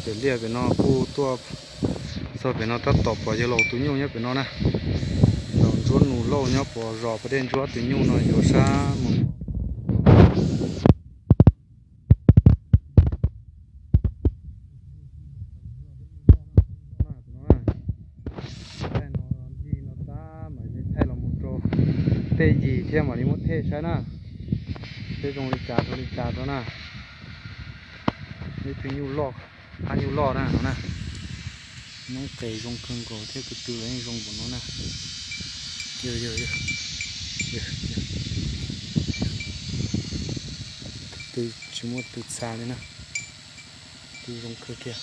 Ces liaj pem no kuj tuaj txog pem no tab tom pom yawg laus tus nyuj nyob pem no na. Laus Ntsuab Nus Lauj nyob pem zos pas dej ntsuab tus nyuj no yuav sab mus. Thaij los mus rau tej yim thiab mam li muab thej saib na, seb zoo li cas rau li cas rau na. Ib tug nyuj loj, qab nyuj loj na no na. Noob qes zoo kawg nkaus thiab, ko tw los yeej zoo npaum no na. Tw tsis muaj tw txha li na. Tw zoo kawg kiag.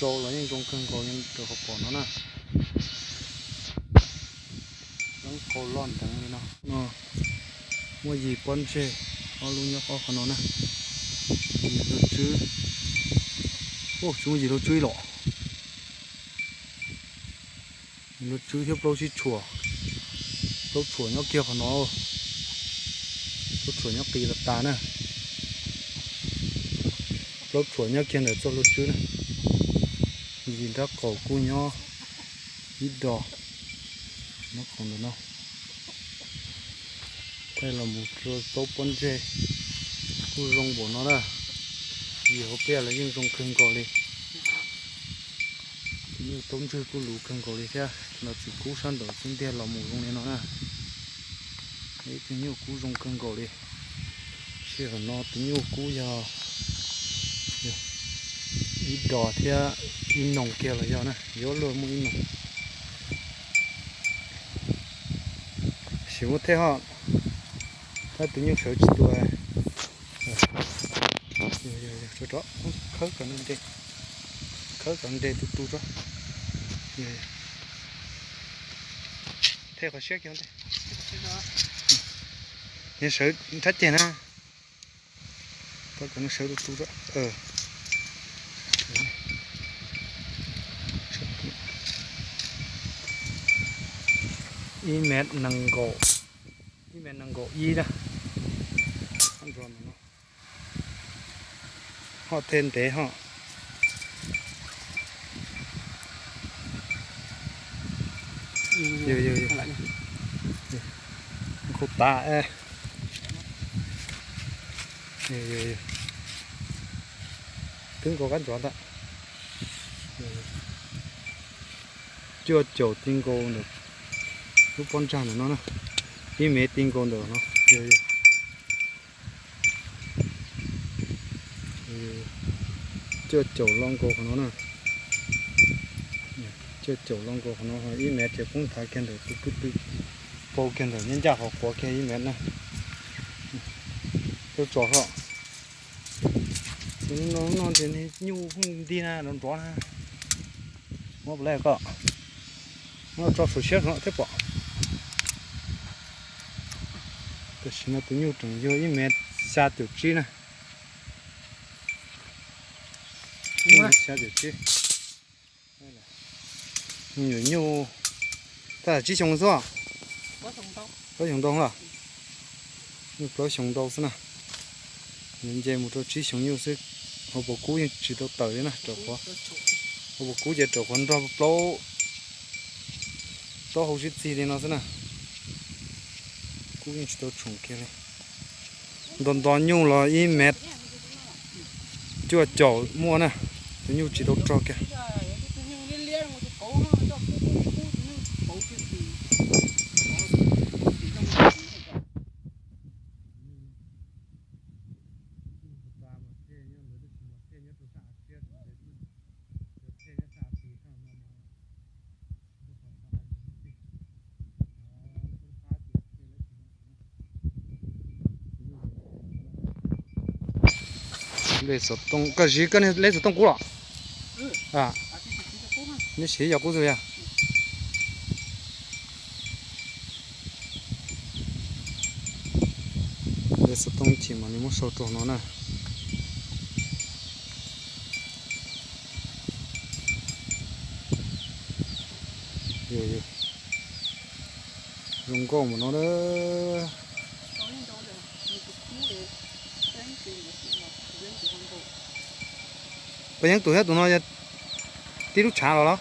Rau los yeej zoo kawg nkaus li rau qhov pom no na. Lub qau loj nteev li no. No muaj yim pob ntseg, ob lub nyob qhov no na. Yim lub tswb. Tsis muaj yim lub tswb los. Yim lub tswb thiab plaub sib tshuam. Plaub tshuam nyob kiag qhov no. Plaub tshuam nyob qis tas tas na. Plaub tshuam nyob kiag ntawm txoj lub tswb na. Yim nrab qaum kuj nyob ib do. Nyob qhov ntawm no. Thaij los mus rau taub pob ntseg kuj zoo npaum no na. Yim hauv pliaj los yeej zoo kawg nkaus li. Tus nyuj taub ntswg kuj luv kawg nkaus li thiab, los txiv kub sab nraud xwb ntiag los mus zoo li no na. Ib tug nyuj kub zoo kawg nkaus li. Sij hawm no tus nyuj kub yog ib dos thiab ib noog kiag los yog na, yuav luag muaj ib noog. Sim muab thej ho, tab tus nyuj sawv tsis tua. Khawb kom nres, khawb kom nres tus tu tso. Thej qhov siab kiag. Sawv nrhab ceg na. Tab kom nws sawv tus tu tso. Ib mev nees nkaum, ib mev nees nkaum ib na. Ho thej ntev ho. Yog, yog, yog. Khau tas. Twb nkaus kab ntsov ntag. Cuaj caum ti nkaus ntawm lub pob ntsag ntawm no na. Ib mev ti nkaus ntawm no. Cuaj caum lo nkaus qhov no na. Cuaj caum lo nkaus qhov no, ib mev ces poob nthav kiag ntawm tus kwj tw, pau kiag ntawm nyob ncaj qhov quav kiag ib mev na. Tau tso ho. No ces nyuj pheej nti na, nrov nrov na. Muab puas laij koj, muab tso saum siab no thiaj pom. Tam sim no tus nyuj tseem yog ib mev xya caum tsib na. Ib mev xya caum tsib. Nyuam nyuj tab tsib xyoo xwb. Plaub xyoo ntau los? Nyuj plaub xyoo ntau xwb na. Nws nce mus rau tsib xyoo nyuj xwb. Hauv paus kub yeej tsis tau tawm li na, rau qhov, hauv paus kub ces rau qhov nrog plaub, plaub hau sib txig li no xwb na. Kub yeej tsis tau tshoom kiag li. Nto nto nyuj los ib mev cuaj caum muaj na, tus nyuj tsis tau rog kiag. Lej xov tooj, koj ziv koj lej xov tooj kub los? Neb siv yog kub xwb yog. Lej xov tooj chim mas nws muab sau rau no na. Zoo nkauj mus no na. Tus kub, tus kub, tus kub. Paj Yeeb tus thiab tus no yog tib lub tshav los los?